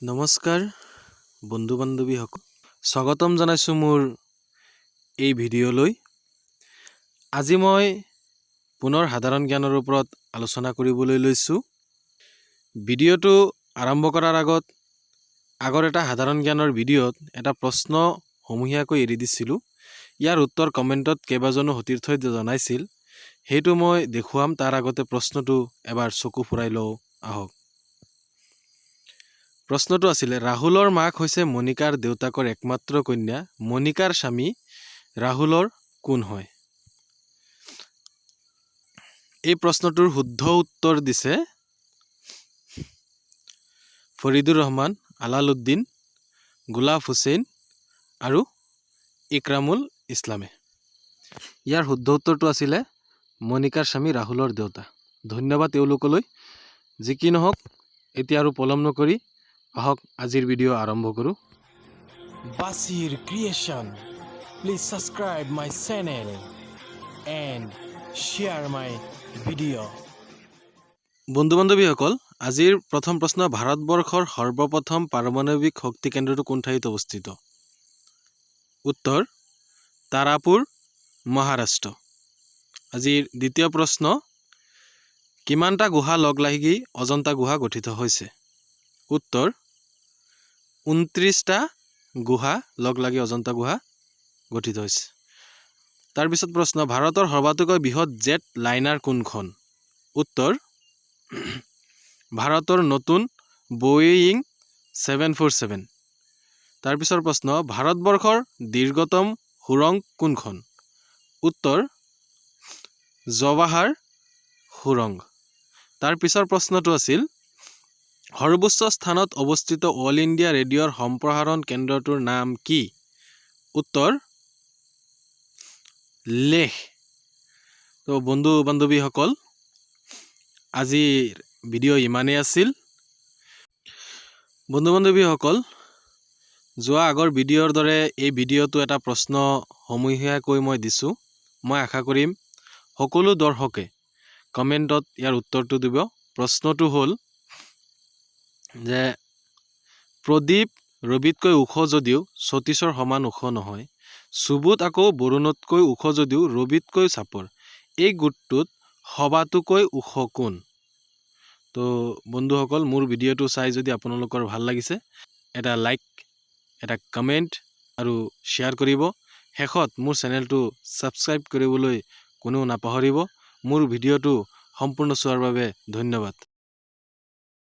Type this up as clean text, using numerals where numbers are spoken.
নমস্কাৰ বন্ধু বান্ধৱীসকল, স্বাগতম জনাইছোঁ মোৰ এই ভিডিঅ'লৈ। আজি মই পুনৰ সাধাৰণ জ্ঞানৰ ওপৰত আলোচনা কৰিবলৈ লৈছোঁ। ভিডিঅ'টো আৰম্ভ কৰাৰ আগত আগৰ এটা সাধাৰণ জ্ঞানৰ ভিডিঅ'ত এটা প্ৰশ্ন সমূহীয়াকৈ এৰি দিছিলোঁ। ইয়াৰ উত্তৰ কমেণ্টত কেইবাজনো সতীৰ্থই জনাইছিল। সেইটো মই দেখুৱাম। তাৰ আগতে প্ৰশ্নটো এবাৰ চকু ফুৰাই লওঁ আহক। প্ৰশ্নটো আছিলে, ৰাহুলৰ মাক হৈছে মণিকাৰ দেউতাকৰ একমাত্ৰ কন্যা। মণিকাৰ স্বামী ৰাহুলৰ কোন হয়? এই প্ৰশ্নটোৰ শুদ্ধ উত্তৰ দিছে ফৰিদুৰ ৰহমান, আলালুদ্দিন, গোলাপ হুছেইন আৰু ইকৰামুল ইছলামে। ইয়াৰ শুদ্ধ উত্তৰটো আছিলে মণিকাৰ স্বামী ৰাহুলৰ দেউতা। ধন্যবাদ তেওঁলোকলৈ। যি কি নহওক, এতিয়া আৰু পলম নকৰি আহক, আজিৰ ভিডিঅ' আৰম্ভ কৰোঁ। Basir Creation. Please subscribe my channel and share my video. বন্ধু বান্ধৱীসকল, আজিৰ প্ৰথম প্ৰশ্ন, ভাৰতবৰ্ষৰ সৰ্বপ্ৰথম পাৰমাণৱিক শক্তি কেন্দ্ৰটো কোন ঠাইত অৱস্থিত? উত্তৰ, তাৰাপুৰ, মহাৰাষ্ট্ৰ। আজিৰ দ্বিতীয় প্ৰশ্ন, কিমানটা গুহা লগ লাগি অজন্তা গুহা গঠিত হৈছে? উত্তৰ, 29টা গুহা লগ লাগি অজন্তা গুহা গঠিত হৈছে। তাৰপিছত প্ৰশ্ন, ভাৰতৰ সৰ্বাতোকৈ বৃহৎ জেট লাইনাৰ কোনখন? উত্তৰ, ভাৰতৰ নতুন বোয়িং 747। তাৰপিছৰ প্ৰশ্ন, ভাৰতবৰ্ষৰ দীৰ্ঘতম সুৰংগ কোনখন? উত্তৰ, জৱাহাৰ সুৰংগ। তাৰ পিছৰ প্ৰশ্নটো আছিল, সৰ্বোচ্চ স্থানত অৱস্থিত অল ইণ্ডিয়া ৰেডিঅ'ৰ সম্প্ৰসাৰণ কেন্দ্ৰটোৰ নাম কি? উত্তৰ, লেহ। তো বন্ধু বান্ধৱীসকল, আজিৰ ভিডিঅ' ইমানেই আছিল। বন্ধু বান্ধৱীসকল, যোৱা আগৰ ভিডিঅ'ৰ দৰে এই ভিডিঅ'টো এটা প্ৰশ্ন সমূহীয়াকৈ মই দিছোঁ। মই আশা কৰিম সকলো দৰ্শকে কমেণ্টত ইয়াৰ উত্তৰটো দিব। প্ৰশ্নটো হ'ল যে প্ৰদীপ ৰবিতকৈ ওখ যদিও সতীশৰ সমান ওখ নহয়। সুবোধ আকৌ বৰুণতকৈ ওখ যদিও ৰবিতকৈ চাপৰ। এই গোটটোত সবাতোকৈ ওখ কোন? তো বন্ধুসকল, মোৰ ভিডিঅ'টো চাই যদি আপোনালোকৰ ভাল লাগিছে, এটা লাইক, এটা কমেণ্ট আৰু শ্বেয়াৰ কৰিব। শেষত মোৰ চেনেলটো ছাবস্ক্ৰাইব কৰিবলৈ কোনেও নাপাহৰিব। মোৰ ভিডিঅ'টো সম্পূৰ্ণ চোৱাৰ বাবে ধন্যবাদ।